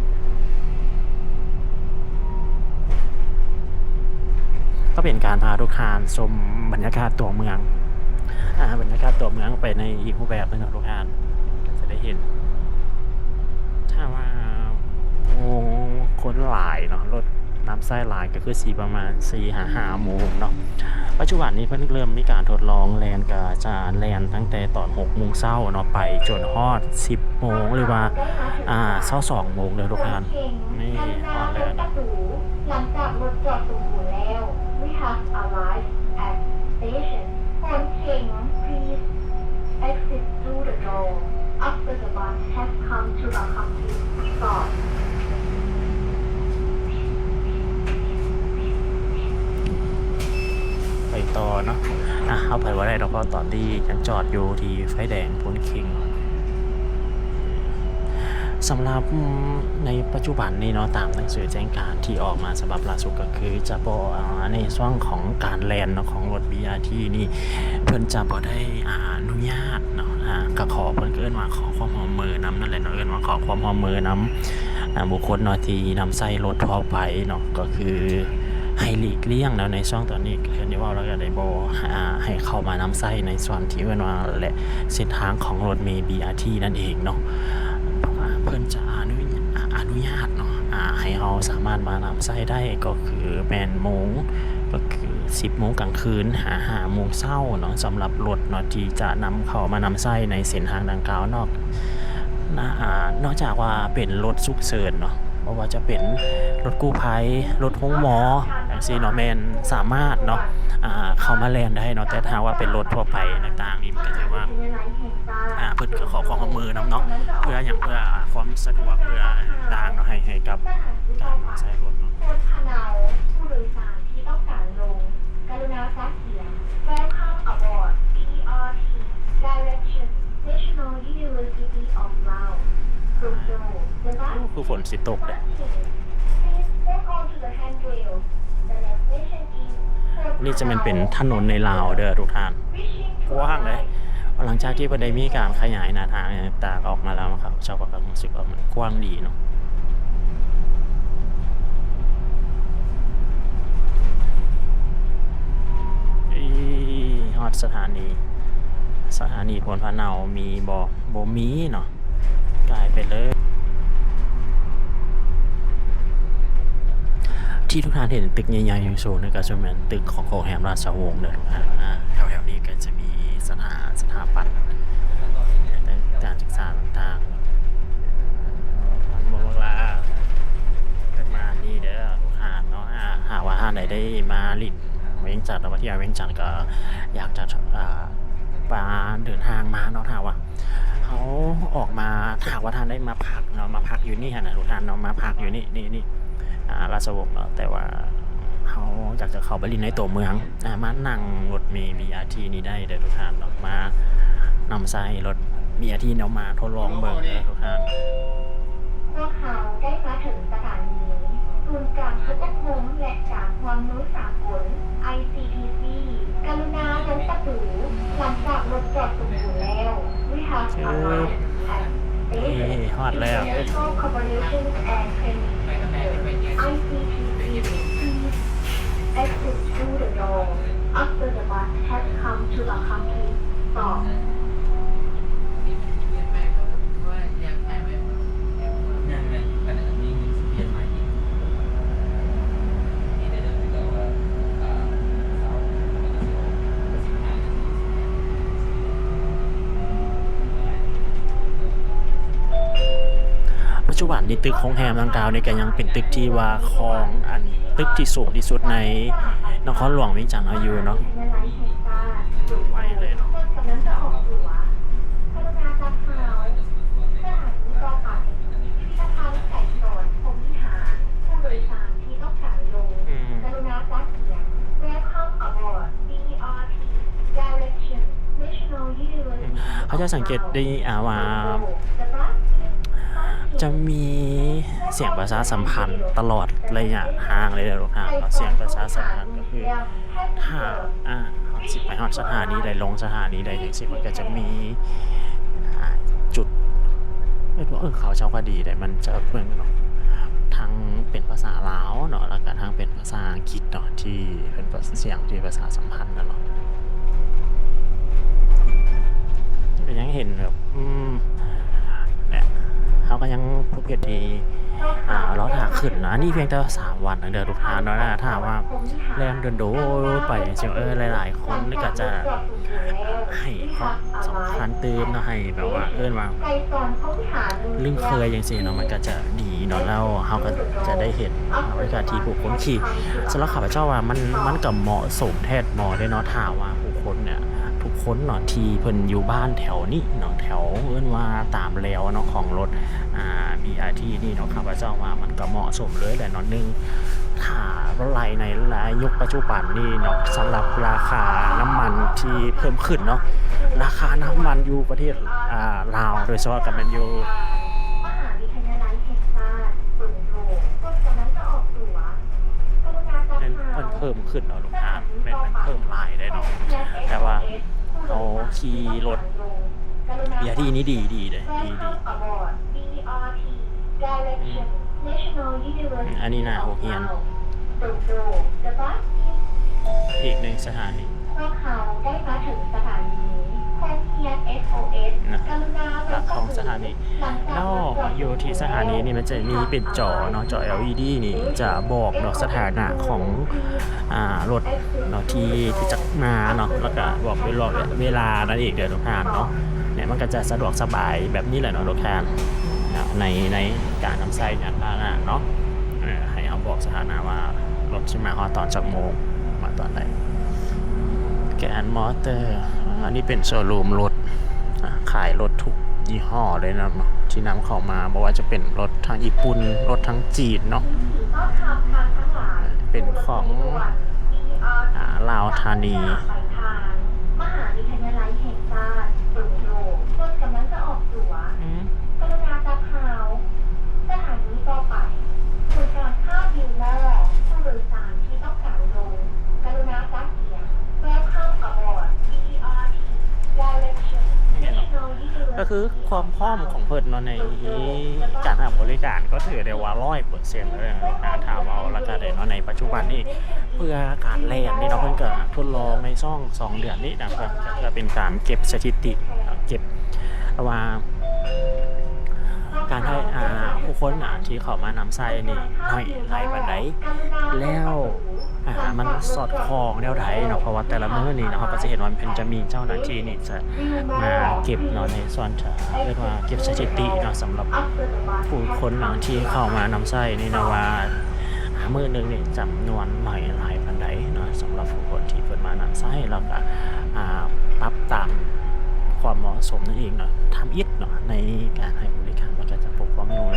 ກໍເປັນການພາທຸກທ່ານຊົມບັນຍາກາດຕົວເມືອງ ອາ ບັນຍາກາດຕົວເມືອງໄປໃນອີກຮູບແບບໜຶ່ງເນາະທຸກທ່ານ. ຈະໄດ້ເຫັນ ຖ້າວ່າໂມງຄົນຫຼາຍເນາະ, ລົດນຳໃຊ້ຫຼາຍ ກໍຄືຊິປະມານສີ່ຫາຫ້າໂມງເນາະ. ປັດຈຸບັນນີ້ເພິ່ນເລີ່ມມີການທົດລອງແລ່ນ, ກໍຈະແລ່ນຕັ້ງແຕ່ຕອນຫົກໂມງເຊົ້າເນາະ ໄປຈົນຮອດສິບໂມງ ຫຼືວ່າ ອາ ຊາວສອງໂມງເດີທຸກທ່ານ. ນີ້ຮອດແລ້ວເນາະ. ຫຼັງຈາກລົດຈອດສົມບູນແລ້ວ We have arrived at station ໂພນເຄັງ Please exit through the door after the bus has come to a complete stop. ໄປຕໍ່ເນາະ. ອາ ເຮົາໄປບໍ່ໄດ້ດອກ ເພາະຕອນນີ້ຍັງຈອດຢູ່ທີ່ໄຟແດງໂພນເຄັງ. ສຳລັບໃນປັດຈຸບັນນີ້ເນາະ ຕາມໜັງສືແຈ້ງການທີ່ອອກມາສະບັບລ່າສຸດ ກໍຄືຈະບໍ່ ອາ ໃນຊ່ວງຂອງການແລ່ນເນາະ ຂອງລົດບີອາທີນີ້ ເພິ່ນຈະບໍ່ໄດ້ ອາ ອະນຸຍາດເນາະ. ອາ ກໍຂໍ ເພິ່ນກໍເອີ້ນວ່າຂໍຄວາມຮ່ວມມືນຳນັ້ນແຫຼະເນາະ, ເອີ້ນວ່າຂໍຄວາມຮ່ວມມືນຳ ອາ ບຸກຄົນເນາະ ທີ່ນຳໃຊ້ລົດທົ່ວໄປເນາະ, ກໍຄືໃຫ້ຫຼີກລ່ຽງເນາະ ໃນຊ່ວງຕອນນີ້ ເພິ່ນໄດ້ເວົ້າແລ້ວ ກໍໄດ້ບໍ່ ອາ ໃຫ້ເຂົ້າມານຳໃຊ້ໃນສ່ວນທີ່ເອີ້ນວ່າ ແລະ ເສັ້ນທາງຂອງລົດເມບີອາທີນັ້ນເອງເນາະ. ເພິ່ນຈະອະນຸຍາດ ອະນຸຍາດເນາະ ອາ ໃຫ້ເຮົາສາມາດມານຳໃຊ້ໄດ້ ກໍຄືແປດໂມງ ກໍຄືສິບໂມງກາງຄືນ ຫາຫ້າໂມງເຊົ້າເນາະ, ສຳລັບລົດເນາະ ທີ່ຈະນຳເຂົ້າມານຳໃຊ້ໃນເສັ້ນທາງດັ່ງກ່າວເນາະ. ນະ ອາ ນອກຈາກວ່າເປັນລົດສຸກເສີນເນາະ, ບໍ່ວ່າຈະເປັນລົດກູ້ໄພ, ລົດໂຮງໝໍ ຈັ່ງຊີ້ເນາະ, ແມ່ນສາມາດເນາະ ອາ ເຂົ້າມາແລ່ນໄດ້ເນາະ. ແຕ່ຖ້າຫາກວ່າເປັນລົດທົ່ວໄປຕ່າງໆນີ້ ມັນກໍຖືວ່າ ອາ ເພິ່ນກໍຂໍຄວາມຮ່ວມມືນຳເນາະ, ເພື່ອຫຍັງ ເພື່ອຄວາມສະດວກ ເພື່ອຕ່າງໆເນາະ ໃຫ້ ໃຫ້ກັບການນຳໃຊ້ລົດເນາະ. ໂພນພະເນົາ ຜູ້ໂດຍສານທີ່ຕ້ອງການລົງ ກະລຸນາຊັກ Welcome aboard B R T. Direction, National University of Lao. Road, the bus ໂອ້ ຄືຝົນຊິຕົກແດ່. Please hold on to the handrail. The next station is ນີ້ຈະແມ່ນເປັນຖະໜົນໃນລາວເດີທຸກທ່ານ. ກວ້າງເດ້. ຫຼັງຈາກທີ່ເພິ່ນໄດ້ມີການຂະຫຍາຍໜ້າທາງຕ່າງໆອອກມາແລ້ວ ເຂົາເຈົ້າກໍຮູ້ສຶກວ່າມັນກວ້າງດີເນາະ. ອີ ຮອດສະຖານີ ສະຖານີໂພນພະເນົາມີບໍ່? ບໍ່ມີເນາະ. ກາຍໄປເລີຍ. ທີ່ທຸກທ່ານເຫັນຕຶກໃຫຍ່ໆສູງໆນັ້ນ ກໍຈະແມ່ນຕຶກຂອງໂຮງແຮມລາຊະວົງເດີທຸກທ່ານ. ອາ ແຖວໆນີ້ກໍຈະມີສະຖາ ສະຖາປັດການສຶກສາຕ່າງໆ ເມືອງລາວ ເປັນປະມານນີ້ເດີທຸກທ່ານເນາະ. ອາ ຫາກວ່າທ່ານໃດໄດ້ມາຫຼິ້ນວຽງຈັນ ຫຼືວ່າທ່ຽວວຽງຈັນ ກໍຢາກຈະ ອາ ມາເດີນທາງມາເນາະ ຖ້າວ່າ ເຮົາອອກມາ ຖ້າຫາກວ່າທ່ານໄດ້ມາພັກເນາະ ມາພັກຢູ່ນີ້ຫັ້ນນະ ທຸກທ່ານເນາະ ມາພັກຢູ່ນີ້ ນີ້ ນີ້ ອາ ລາຊະວົງເນາະ, ແຕ່ວ່າເຮົາຢາກຈະເຂົ້າໄປຫຼິ້ນໃນຕົວເມືອງ ອາ ມານັ່ງລົດເມບີອາທີນີ້ໄດ້ເດີທຸກທ່ານເນາະ, ມານຳໃຊ້ລົດບີອາທີເນາະ ມາທົດລອງເບິ່ງເດີທຸກທ່ານ. ພວກເຮົາໄດ້ມາເຖິງສະຖານີສູນກາງສຸກອົບຮົມ ແລະ ການຮ່ວມມືສາກົນ ໄອຊີທີຊີ ກະລຸນາລົງປະຕູ ຫຼັງຈາກລົດຈອດສົມບູນແລ້ວ. We have arrived at ເອີ station. ຮອດແລ້ວ. International Cooperation and Training Center, I C T C. Please exit through the door after the bus has come to a complete stop. ປັດຈຸບັນ ນີ້ຕຶກໂຮງແຮມດັ່ງກ່າວນີ້ກໍຍັງເປັນຕຶກທີ່ວ່າຂອງ ອັນ ຕຶກທີ່ສູງທີ່ສຸດໃນນະຄອນຫຼວງວຽງຈັນເຮົາຢູ່ເນາະ. ເຮົາຈະສັງເກດໄດ້ ອ່າ ວ່າຈະມີສຽງປະຊາສຳພັນຕະຫຼອດໄລຍະທາງເລີຍເນາະ ລູກຄ້າເນາະ. ສຽງປະຊາສຳພັນກໍຄື ຖ້າ ອ່າ ເຮົາຊິໄປຮອດສະຖານີໃດ ລົງສະຖານີໃດຈັ່ງຊີ້ ມັນກໍຈະມີ ອ່າ ຈຸດ ເອີ້ນວ່າ ເອີ ເຂົາເຈົ້າກໍດີເດ້ ມັນຈະເບິ່ງເນາະ ທັງເປັນພາສາລາວເນາະ ແລ້ວກໍທັງເປັນພາສາອັງກິດເນາະ ທີ່ເປັນສຽງທີ່ປະຊາສຳພັນນະເນາະ. ກໍຍັງເຫັນແບບ ອືມ ແບບ ເຮົາກໍຍັງປະເພດທີ່ ອ່າ ລໍຖ້າຂຶ້ນນະ. ອັນນີ້ພຽງແຕ່ສາມວັນນະເດີ ລູກຄ້າເນາະ. ຖ້າວ່າແລ່ນໂດນໆໄປຈັ່ງຊີ້ ເອີ ຫຼາຍໆຄົນກໍຈະໃຫ້ຄວາມສຳຄັນຕື່ມເນາະ ໃຫ້ແບບວ່າ ເອີ້ນວ່າລຶ້ງເຄີຍຈັ່ງຊີ້ເນາະ ມັນກໍຈະດີເນາະ. ແລ້ວເຮົາກໍຈະໄດ້ເຫັນບັນຍາກາດທີ່ຜູ້ຄົນຂີ່. ສຳລັບຂ້າພະເຈົ້າວ່າມັນ ມັນກໍເໝາະສົມແທ້ເໝາະເດ້ເນາະ ຖ້າວ່າຜູ້ຄົນເນຍ ທຸກຄົນເນາະ ທີ່ເພິ່ນຢູ່ບ້ານແຖວນີ້ເນາະ ແຖວ ເອີ້ນວ່າຕາມແລວເນາະ ຂອງລົດ ອ່າ ບີອາທີ ນີ້ເນາະ ຂ້າພະເຈົ້າວ່າມັນກໍເໝາະສົມເລີຍແຫຼະເນາະ. ໜຶ່ງ ຖ້າລົດໄຫຼໃນລະຍຸກປັດຈຸບັນນີ້ເນາະ ສຳລັບລາຄານ້ຳມັນທີ່ເພີ່ມຂຶ້ນເນາະ ລາຄານ້ຳມັນຢູ່ປະເທດ ອ່າ ລາວ ໂດຍສະເພາະກໍແມ່ນຢູ່ ແມ່ນເພິ່ນເພີ່ມຂຶ້ນເນາະ ລູກຄ້າ ແມ່ນ ແມ່ນເພີ່ມຫຼາຍເດ້ເນາະ. ແຕ່ວ່າເຮົາຂີ່ລົດ ບີອາທີ ນີ້ດີ ດີເດ້ ດີ ດີ. ອືມ ອັນນີ້ໜ້າໂຮງຮຽນ ອີກໜຶ່ງສະຖານີ. ພວກເຮົາໄດ້ມາເຖິງສະຖານີໂຮງຮຽນ ເອສໂອເອສ ນະ ກະລຸນາລົງຈາກລົດ. ແລ້ວຢູ່ທີ່ສະຖານີນີ້ມັນຈະມີເປັນຈໍເນາະ ຈໍ ແອລອີດີ ນີ້ຈະບອກເນາະ ສະຖານະຂອງ ອ່າ ລົດເນາະ ທີ່ ທີ່ຈະມາເນາະ ແລ້ວກະບອກເວລາ ເວລານັ້ນອີກເດີ ທຸກທ່ານເນາະ. ເນຍ ມັນກະຈະສະດວກສະບາຍແບບນີ້ແຫຼະເນາະ ທຸກທ່ານເນາະ ໃນ ໃນການນຳໃຊ້ຍານພາຫະນະເນາະ. ເອີ ໃຫ້ເຮົາບອກສະຖານະວ່າລົດຊິມາຮອດຕອນຈັກໂມງ ມາຕອນໃດ. ແກນມອເຕີ ອັນນີ້ເປັນໂຊຣູມລົດ ອ່າ ຂາຍລົດທຸກຍີ່ຫໍ້ເລີຍນຳເນາະ ທີ່ນຳເຂົ້າມາ ບໍ່ວ່າຈະເປັນລົດທາງຍີ່ປຸ່ນ ລົດທາງຈີນເນາະ. ເປັນຂອງ ອ່າ ລາວທານີ. ມະຫາວິທະຍາໄລແຫ່ງຊາດ ເປີໂດ ລົດກຳລັງຈະອອກຕົວ. ອືມ ກະລຸນາຈັບເຮົາ ສະຖານີຕໍ່ໄປ ຄືການພາດວິວນອກ ຜູ້ໂດຍສານທີ່ຕ້ອງການລົງ ກະລຸນາຈັດກຽມ Welcome aboard ບີອາທີ Direction National University ກໍຄືຄວາມພ້ອມຂອງເພິ່ນເນາະ ໃນການໃຫ້ບໍລິການ ກໍຖືໄດ້ວ່າຮ້ອຍເປີເຊັນເລີຍເນາະ ຖ້າເວົ້າລາຄາໄດ້ເນາະ. ໃນປັດຈຸບັນນີ້ ເພື່ອການແລ່ນນີ້ເນາະ ເພິ່ນກໍທົດລອງໃນຊ່ວງສອງເດືອນນີ້ນະ ເພື່ອ ເພື່ອເປັນການເກັບສະຖິຕິ ເກັບວ່າການໃຫ້ ອ່າ ຜູ້ຄົນ ອ່າ ທີ່ເຂົ້າມານຳໃຊ້ນີ້ໜ້ອຍຫຼາຍປານໃດ ແລ້ວ ອ່າ ມັນສອດຄ່ອງແນວໃດເນາະ. ເພາະວ່າແຕ່ລະມື້ນີ້ເນາະ ເຮົາກໍຈະເຫັນວ່າເພິ່ນຈະມີເຈົ້າໜ້າທີ່ນີ້ຈະມາເກັບເນາະ ໃນສ່ວນ ເອີ້ນວ່າເກັບສະຖິຕິເນາະ ສຳລັບຜູ້ຄົນເນາະ ທີ່ເຂົ້າມານຳໃຊ້ນີ້ເນາະ ວ່າ ອ່າ ມື້ໜຶ່ງນີ້ຈຳນວນໜ້ອຍຫຼາຍປານໃດເນາະ ສຳລັບຜູ້ຄົນທີ່ເພິ່ນມານຳໃຊ້ ແລ້ວກໍ ອ່າ ປັບຕາມຄວາມເໝາະສົມນັ້ນເອງເນາະ. ທຳອິດເນາະ ໃນການໃຫ້ບໍລິການມັນກໍຈະພົບຄວາມຫຍຸ້ງ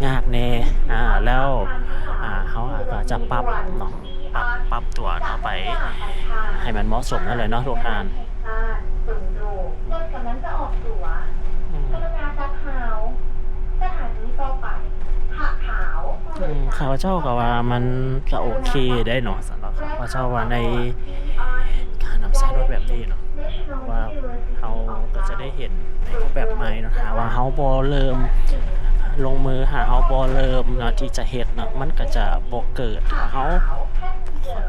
ຍາກແດ່ ອ່າ ແລ້ວ ອ່າ ເຮົາກໍຈະປັບເນາະ ປັບ ປັບຕົວເນາະ ໄປໃຫ້ມັນເໝາະສົມນັ້ນແຫຼະເນາະ ທຸກທ່ານ. ອືມ ຂ້າພະເຈົ້າກໍວ່າມັນກໍໂອເຄໄດ໋ເນາະ ສຳລັບຂ້າພະເຈົ້າວ່າໃນການນຳໃຊ້ລົດແບບນີ້ເນາະ ວ່າເຮົາກໍຈະໄດ້ເຫັນໃນຮູບແບບໃໝ່ເນາະ. ຖ້າວ່າເຮົາບໍ່ເລີ່ມລົງມື ຖ້າເຮົາບໍ່ເລີ່ມເນາະ ທີ່ຈະເຮັດເນາະ ມັນກໍຈະບໍ່ເກີດ. ຖ້າເຮົາ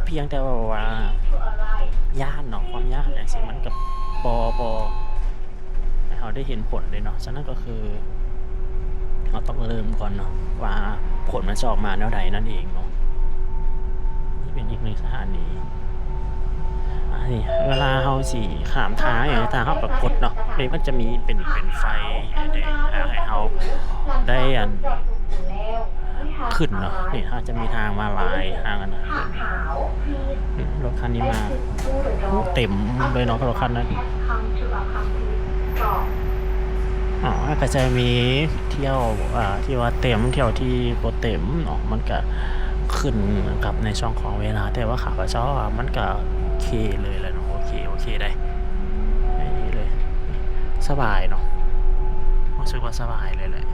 ພຽງແຕ່ວ່າ ວ່າຢ້ານເນາະ ຄວາມຢ້ານຈັ່ງຊີ້ ມັນກໍບໍ່ ບໍ່ ໃຫ້ເຮົາໄດ້ເຫັນຜົນເດ້ເນາະ. ສະນັ້ນກໍຄືເຮົາຕ້ອງເລີ່ມກ່ອນເນາະ ວ່າຜົນມັນຈະອອກມາແນວໃດນັ້ນເອງເນາະ. ນີ້ເປັນອີກໜຶ່ງສະຖານີ ອັນນີ້ເວລາເຮົາຊິຂ້າມທາງຫຍັງ ທາງເຮົາກໍກົດເນາະ ນີ້ມັນຈະມີເປັນ ເປັນໄຟແດງ ອ່າ ໃຫ້ເຮົາໄດ້ ອັນ ຂຶ້ນເນາະ. ນີ້ເຮົາຈະມີທາງມາຫຼາຍທາງຫັ້ນນະ. ອືມ ລົດຄັນນີ້ມາ ໂອ້ ເຕັມເລີຍເນາະ ລົດຄັນນັ້ນ. ອໍ ແລ້ວກໍຈະມີທ່ຽວ ອ່າ ທີ່ວ່າເຕັມ ທ່ຽວທີ່ບໍ່ເຕັມເນາະ ມັນກະຂຶ້ນກັບໃນຊ່ວງຂອງເວລາ ແຕ່ວ່າຂ້າພະເຈົ້າວ່າມັນກະໂອເຄເລີຍແຫຼະເນາະ. ໂອເຄ ໂອເຄໄດ໋ ໄດ້ດີເລີຍ ສະບາຍເນາະ ຮູ້ສຶກວ່າສະບາຍເລີຍແຫຼະ.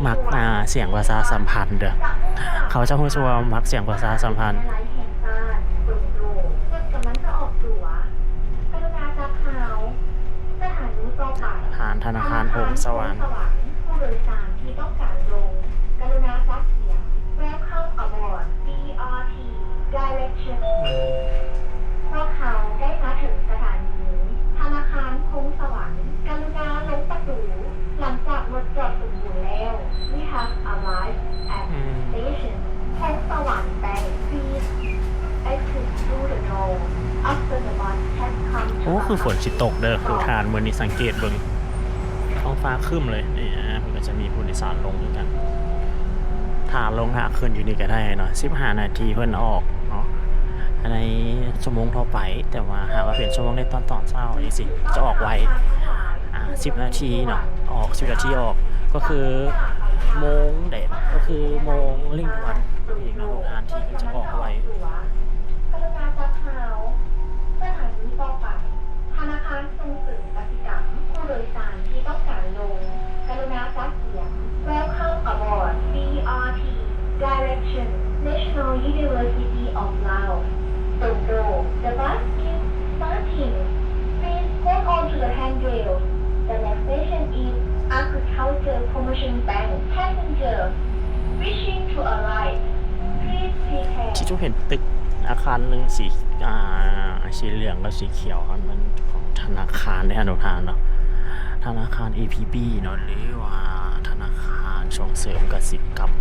ມັກ ອ່າ ສຽງປະຊາສຳພັນເດີ້ ເຂົາເຈົ້າຮູ້ສຶກວ່າມັກສຽງປະຊາສຳພັນ. ຜ່ານທະນາຄານຫົງສະຫວັນ ຜູ້ໂດຍສານທີ່ຕ້ອງການລົງ ກະລຸນາສັກສຽງ Welcome aboard ພວກເຂົາໄດ້ມາເຖິງສະຖານີທະນາຄານຫົງສະຫວັນ ກະລຸນາລົງປະຕູ ຫຼັງຈາກລົດຈອດສົມບູນແລ້ວ. We have arrived at station ຫົງສະຫວັນ Bank. Please exit through the door after the bus has come to a complete stop. ໂອ້ ຄືຝົນຊິຕົກເດີ້ ຄືທ່ານ ມື້ນີ້ສັງເກດເບິ່ງ ທ້ອງຟ້າຄຶ້ມເລີຍ. ນີ້ ອ່າ ເພິ່ນກໍຈະມີຜູ້ໂດຍສານລົງຄືກັນ ຖ້າລົງຖ້າຂຶ້ນຢູ່ນີ້ກໍໄດ້ເນາະ. ສິບຫ້ານາທີເພິ່ນອອກເນາະ ໃນຊົ່ວໂມງທົ່ວໄປ ແຕ່ວ່າຫາກວ່າເປັນຊົ່ວໂມງໃນຕອນ ຕອນເຊົ້າຈັ່ງຊີ້ ຈະອອກໄວ ອ່າ ສິບນາທີເນາະ ອອກສິບນາທີອອກ ກໍຄືໂມງໃດ ກໍຄືໂມງເລັ່ງດ່ວນເອງເນາະ ໂຮງອານທີ່ເພິ່ນຈະອອກໄວ. ກະລຸນາຈັບຮາວ ສະຖານີຕໍ່ໄປ ທະນາຄານສົ່ງເສີມກະສິກຳ ຜູ້ໂດຍສານທີ່ຕ້ອງການລົງ ກະລຸນາສັກສຽງ Welcome aboard B R T. Direction, National University of Laos, Dongdo. The bus is starting. Please hold on to the handrail. The next station is Agriculture Commercial Bank. Passenger wishing to alight, please take care. ທີ່ເຈົ້າເຫັນຕຶກອາຄານໜຶ່ງສີ ອ່າ ສີເຫຼືອງກັບສີຂຽວຫັ້ນ ມັນຂອງທະນາຄານເດ້ທ່ານຜູ້ຟັງເນາະ ທະນາຄານ A P B ເນາະ ຫຼືວ່າທະນາຄານສົ່ງເສີມກະສິກຳ.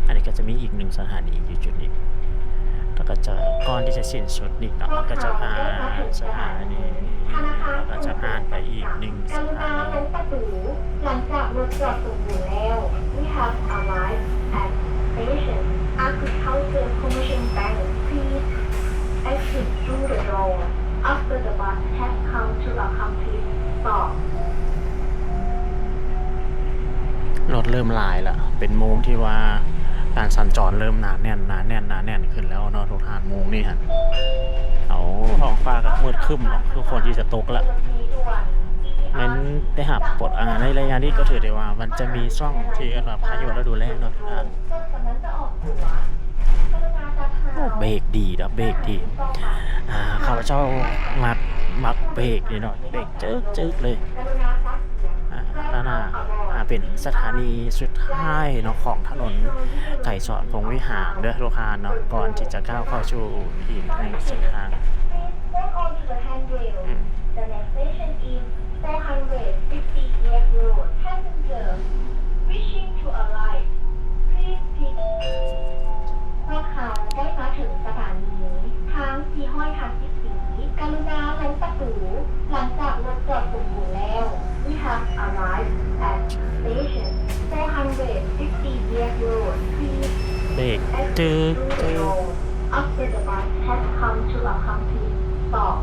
ອັນນີ້ກໍຈະມີອີກໜຶ່ງສະຖານີຢູ່ຈຸດນີ້ ແລ້ວກໍຈະ ກ່ອນທີ່ຈະສິ້ນສຸດນີ້ເນາະ ມັນກໍຈະຜ່ານສະຖານີ ແລ້ວກໍຈະຜ່ານໄປອີກໜຶ່ງສະຖານີ. ຫຼັງຈາກລົດຈອດສົມບູນແລ້ວ We have arrived at station Agriculture Commercial Bank. Please exit through the door after the bus has come to a complete stop. ລົດເລີ່ມຫຼາຍລະ ເປັນໂມງທີ່ວ່າການສັນຈອນເລີ່ມໜາແໜ້ນ ໜາແໜ້ນ ໜາແໜ້ນຂຶ້ນແລ້ວເນາະ ທຸກທ່ານ. ໂມງນີ້ຫັ້ນ ເອົາ ທ້ອງຟ້າກໍມືດຄຶ້ມເນາະ ຄືຝົນທີ່ຈະຕົກລະ. ແມ່ນໄດ້ຮັບຜົນ ອ່າ ໃນໄລຍະນີ້ກໍຖືໄດ້ວ່າມັນຈະມີຊ່ວງທີ່ເອີ້ນວ່າພາຍຸລະດູແລ້ງເນາະ ທຸກທ່ານ. ໂອ້ ເບກດີເນາະ ເບກດີ. ອ່າ ຂ້າພະເຈົ້າມັກ ມັກເບກນີ້ເນາະ ເບກຈຶກໆເລີຍ. ອ່າ ນັ້ນນະ ອ່າ ເປັນສະຖານີສຸດທ້າຍເນາະ ຂອງຖະໜົນໄກສອນພົມວິຫານເດີ້ ທຸກທ່ານເນາະ ກ່ອນທີ່ຈະກ້າວເຂົ້າສູ່ອີກໜຶ່ງເສັ້ນທາງ. ອືມ Four hundred fifty Year Road. Passenger wishing to alight, please pick. ພວກເຮົາໄດ້ມາເຖິງສະຖານີທາງສີ່ຮ້ອຍຫ້າສິບສີ່ ກະລຸນາລົງປະຕູ ຫຼັງຈາກລົດຈອດສົມບູນແລ້ວ. We have arrived at station four hundred fifty Year Road. Please exit through the door after the bus has come to a complete stop.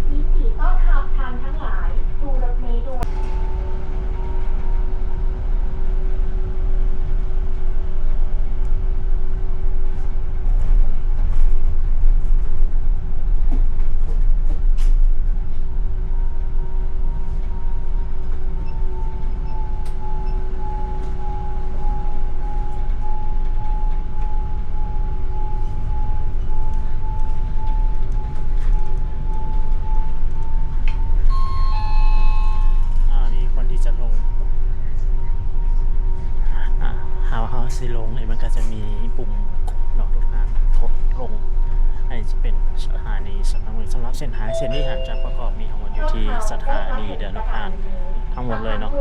ຍິນດີຕ້ອນຮັບທ່ານທັງຫຼາຍສູ່ລົດເມດ່ວນ. ອ່າ ມີຄົນທີ່ຈະລົງ ອ່າ ເຮົາ ເຮົາຊິລົງນີ້ ມັນກໍຈະມີປຸ່ມເນາະ ທຸກທ່ານ ກົດລົງ. ອັນນີ້ຈະເປັນສະຖານີສຳລັບ ສຳລັບເສັ້ນທາງເສັ້ນນີ້ຫັ້ນ ຈະປະກອບມີທັງໝົດຢູ່ທີ່ສະຖານີເດີ້ ທຸກທ່ານ. ທັງໝົດເລີຍເນາະ.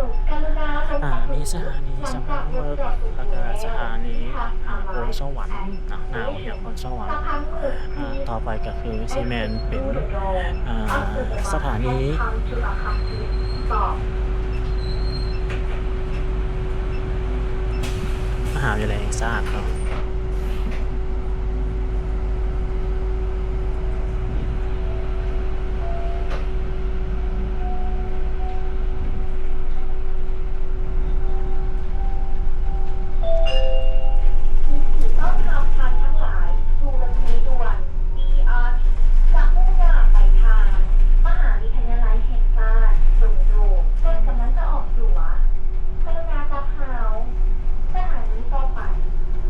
ອາ ມີສະຖານີສະພານເມິກ ແລ້ວກະສະຖານີ ອາ ໂພນສະຫວັນເນາະ, ໜ້າໂຮງຮຽນໂພນສະຫວັນ. ອາ ຕໍ່ໄປກະຄືຊິແມ່ນເປັນ ອາ ສະຖານີມະຫາວິທະຍາໄລແຫ່ງຊາດເນາະ. ຍິນດີຕ້ອນຮັບທ່ານທັງຫຼາຍສູ່ລົດເມດ່ວນ ບີອາທີ ຈະມຸ່ງໜ້າໄປທາງມະຫາວິທະຍາໄລແຫ່ງຊາດ ຕົງໂດ. ລົດກຳລັງຈະອອກຕົວ. ກະລຸນາຈັບຮາວສະຖານີຕໍ່ໄປ.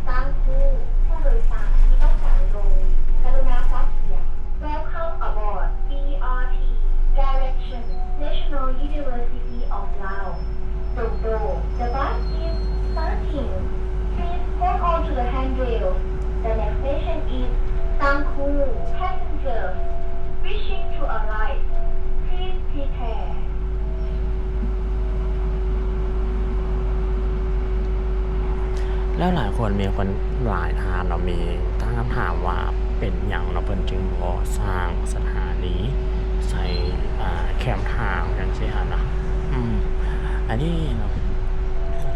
ຕາມຄູ່ຜູ້ໂດຍສານທີ່ຕ້ອງການລົງ ກະລຸນາຈັບຂຽນ Welcome aboard ບີອາທີ Direction National University of Laos, Dongdo. The bus is starting. Please hold on to the handrail. The next station is Tangkhul. Passengers wishing to alight, please prepare. ແລ້ວຫຼາຍຄົນ ມີຄົນຫຼາຍທ່ານເນາະ ມີຕັ້ງຄຳຖາມວ່າເປັນຫຍັງເນາະ ເພິ່ນຈຶ່ງບໍ່ສ້າງສະຖານີໃສ່ ອາ ແຄມທາງຈັ່ງຊີ້ຫັ້ນນະ. ອືມ ອັນນີ້ເນາະ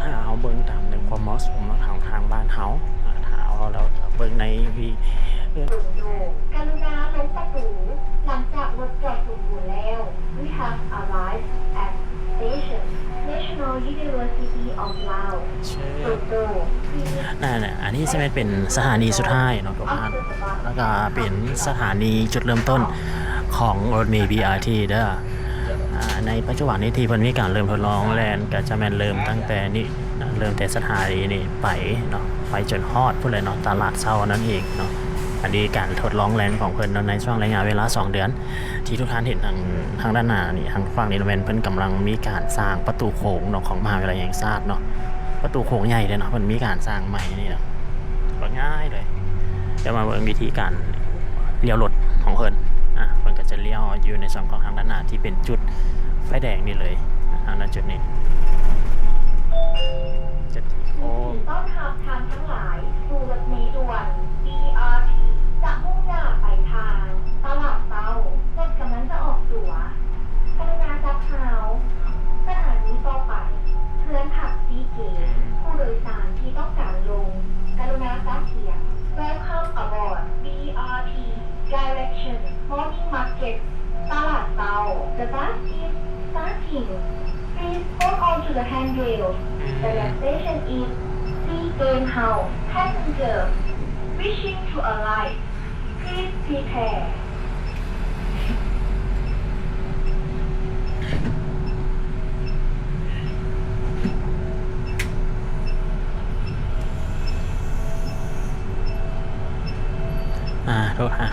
ຖ້າເຮົາເບິ່ງຕາມໃນຄວາມເໝາະສົມເນາະ ທາງ ທາງບ້ານເຮົາ ອາ ຖ້າເຮົາ ເຮົາເບິ່ງໃນ ກະລຸນາລົງປະຕູ ຫຼັງຈາກລົດຈອດສົມບູນແລ້ວ. We have arrived at station National University of Laos, Dongdo. ນັ້ນແຫຼະ ອັນນີ້ຈະແມ່ນເປັນສະຖານີສຸດທ້າຍເນາະ ທຸກທ່ານ ແລ້ວກະເປັນສະຖານີຈຸດເລີ່ມຕົ້ນຂອງລົດເມ ບີອາທີ ເດີ. ອາ ໃນປັດຈຸບັນນີ້ທີ່ເພິ່ນມີການເລີ່ມທົດລອງແລ່ນ ກະຈະແມ່ນເລີ່ມຕັ້ງແຕ່ນີ້ ເລີ່ມແຕ່ສະຖານີນີ້ໄປເນາະ ໄປຈົນຮອດພຸ້ນແຫຼະເນາະ ຕະຫຼາດເຊົ້ານັ້ນເອງເນາະ. ອັນນີ້ການທົດລອງແລ່ນຂອງເພິ່ນເນາະ ໃນຊ່ວງໄລຍະເວລາສອງເດືອນ ທີ່ທຸກທ່ານເຫັນທາງ ທາງດ້ານໜ້ານີ້ ທາງຝັ່ງນີ້ແມ່ນເພິ່ນກຳລັງມີການສ້າງປະຕູໂຂງເນາະ ຂອງມະຫາວິທະຍາໄລແຫ່ງຊາດເນາະ. ປະຕູໂຂງໃຫຍ່ເດ້ເນາະ ເພິ່ນມີການສ້າງໃໝ່ນີ້ເນາະ ບັກໃຫຍ່ເລີຍ. ດຽວມາເບິ່ງວິທີການລ້ຽວລົດຂອງເພິ່ນ. ອາ ເພິ່ນກະຈະລ້ຽວຢູ່ໃນຊ່ອງຂອງທາງດ້ານໜ້າທີ່ເປັນຈຸດໄຟແດງນີ້ເລີຍ ອາ ນະ ຈຸດນີ້ ຈະຕີໂຄ້ງ. ຍິນດີຕ້ອນຮັບທ່ານທັງຫຼາຍສູ່ລົດເມດ່ວນ ບີອາທີ ຈະມຸ່ງໜ້າໄປທາງຕະຫຼາດເຊົ້າ. ລົດກຳລັງຈະອອກຕົວ. ກະລຸນາຈັບຮາວສະຖານີຕໍ່ໄປ ເພື່ອນພັກຊີເກມ. ຜູ້ໂດຍສານທີ່ຕ້ອງການລົງ ກະລຸນາຈັບຂຽນ Welcome aboard ບີອາທີ Direction Morning Market ຕະຫຼາດເຊົ້າ. The bus is starting. Please hold on to the handrail. The next station is Sea Game House. Passengers wishing to alight, please prepare. ອາ ໂທດ ອາ